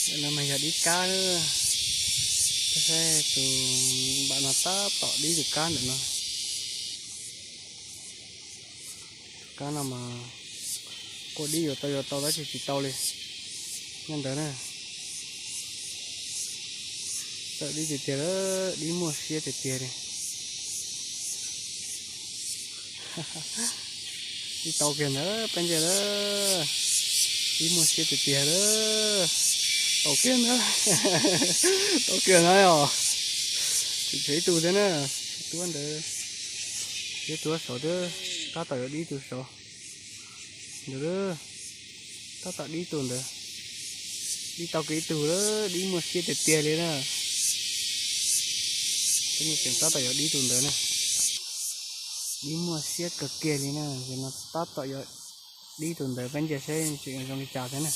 Ntawm no mas yog dib kab. Saib tus npam no tab tom dib tus kab ntawm no. Tus kab no mas quaj dib yuav tau yuav tau tab sis tsis tau li. Nyob ntawd na, txawj dib tiag tiag, dib muaj siab tiag tiag li. Dib tau kiag ntawd peb ntsia lawm. Dib muaj siab tiag tiag lawm. Tau kiag ntawd. Tau kiag ntawd os. Tseem tshuav ib tug thiab na. Tuab ntawd, ib tug saud twb tab tom yuav dib tus saud. Ntawd, tab tom dib tus ntawd. Dib tau kiag ib tug lawm, dib muaj siab tiag tiag li na. Tseem tab tom yuav dib tus ntawd na. Dib muaj siab kawg kiag li na, no tab tom yuav dib tus ntawd, peb ntsia seb tseem zoo li cas thiab na.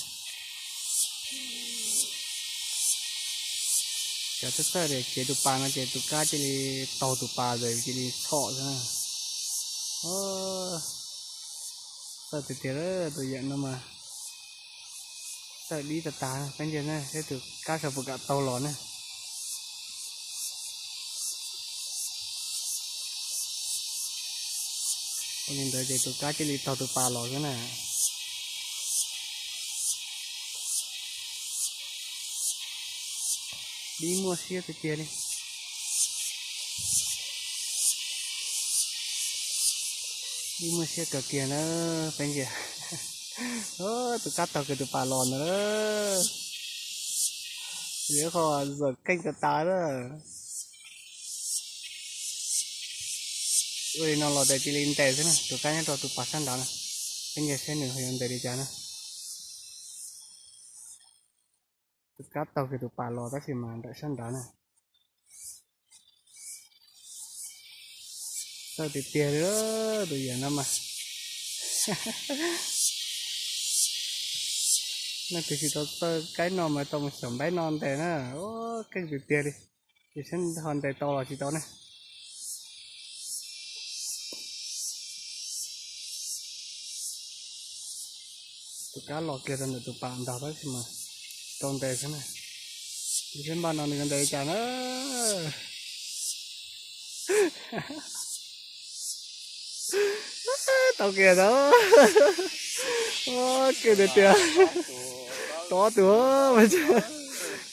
Cov txawj txawj ces tus pas no ces tus kab cia li taug tus pas ntawd cia li txhom xwb na. Txawj tiag tiag, tus yawm no mas txawj dib tag tag, peb ntsia seb tus kab saud puas kam taug los na. Ua li ntawd ces tus kab cia li taug tus pas los xwb na. Dib muaj siab tiag tiag li. Dib muaj siab kawg kiag na, peb ntsia. Tus kab taug kiag tus pas los ntawd. Yog qhov zawm keej tas tas lawm. Ua li no los tes cia li ntes xwb na, tus kab nyob rau tus pas sab nrad na. Peb ntsia seb nws ho yuav ntes li cas na. Tus kab taug kiag tus pas los tab sis mas nram sab nrad na. Txawj tiag tiag li tus yawm no mas. Leej twg tsis tau txawj kaib no mas tau mus xyaum npaib no ntes na. Keej tiag tiag li. Ces seb ho ntes tau los tsis tau ne. Tus kab los kiag rau ntawm tus pas ntag tab sis mas tau ntes xwb na. Tus seb npaj no nws yuav ntes li cas na. Tau kiag tau. Keej tiag tiag. Tau ob tug.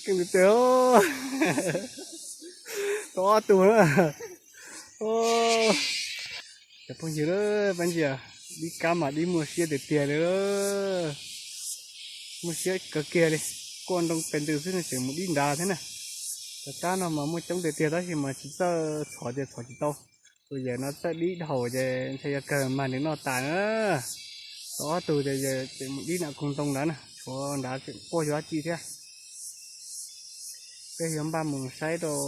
Keej tiag tiag. Tau ob tug na. Cov phooj ywg, peb ntsia, dib kab mas dib muaj siab tiag tiag li. Muaj siab kawg kiag li. Quaj nroo pes ntws xwb no tseem mus dib nrad thiab na. Cov kab no mas muaj coob tiag tiag tab sis mas tsis txawj txhom ces txhom tsis tau. Tus yawm no txawj dib dhau ces ntshe yog kawg mag nws noj tas na. Tau ob tug ces yawm tseem mus dib nram koog ntoo nrad na, tshuav nrad tseem quaj yog dab tsi thiab. Peb yuav npaj mus saib rau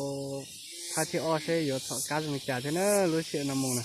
phab thib ob seb yuav txhom kab zoo li cas thiab na, lub sij hawm no mus na.